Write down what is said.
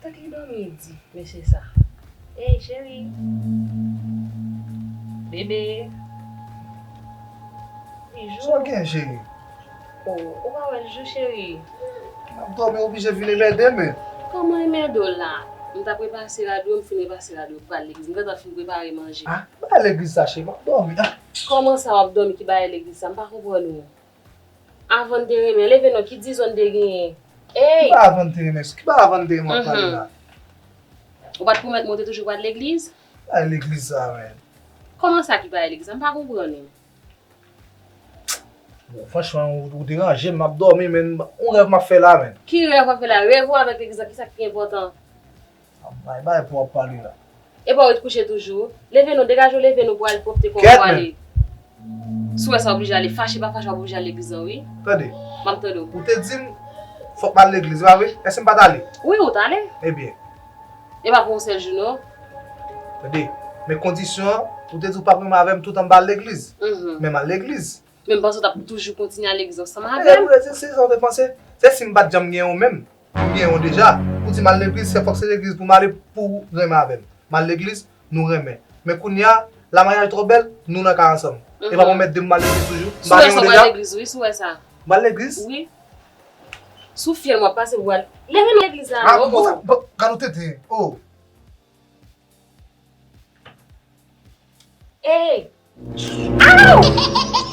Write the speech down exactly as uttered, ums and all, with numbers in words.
Sa ki dòmi di, mesye sa. Ey, cheri. Bebe. Bijou. Sa w gen, cheri? Oh, ou pa wè l jou, cheri? M ap dòmi, oblije vin enmède, men. Kòman enmède w la? M t ap repase rad yo, m fin repase rad yo, pral legliz. M gentan fin prepare manje. Ah, bagay legliz sa, cheri, m ap dòmi. Ah. Kòman sa w ap dòmi ki bagay legliz sa? M pa konprann ou. Avan n te renmen, leve non, ki dizon n te genyen? Ey! Ki bagay avan n te renmen? Ki bagay avan n te renmen w ap pale la? Ou pa t pwomèt mwen w te toujou pral legliz? Bagay legliz sa, men. Kòman sa ki bagay legliz sa? M pa konprann ou. Bon, franchman, ou, ou deranje m, m ap dòmi, men yon rèv m ap fè la, men. Ki rèv w ap fè la? Rèv ou avèk legliz la, ki sa ki pi enpòtan? Bay, bay pou w ap pale la. Epa w ret kouche toujou? Leve non, degaje w, leve non pou w al pwòpte kò w pou w ale. Si w wè sa w oblije ale, fache pa fache w ap oblije al legliz lan, wi. Tande. M ap tande w. Ou te di m fòk m al legliz, e pa vre? Èske m pa t ale? Wi, ou t ale. Ebyen. E pa pou yon sèl jou, non. Tande, men kondisyon an, ou te di w p ap renmen avè m toutan m pa al legliz. Mhm. Men m al legliz. Men m panse w t ap toujou kontinye al legliz ansanm avè m. E, se, se sa w te panse? Se si m pa t janm gen yon menm. M gen yon deja. Ou di m al legliz, se fòk se legliz pou m ale pou w renmen avè m. M al legliz, nou renmen. Men kounye a, la maryaj twò bèl, nou nan kay ansanm. E pa pou mèt di m m al legliz toujou. M pa gen yon deja. Sou wè sa, m al legliz, wi, sou wè sa. M al legliz? Wi. Sou fyèl m w ap pase pou w al. Leve nan legliz la, non. Ah, bon, sa, bon, gad yon tenten. Oh. Ey! Aw!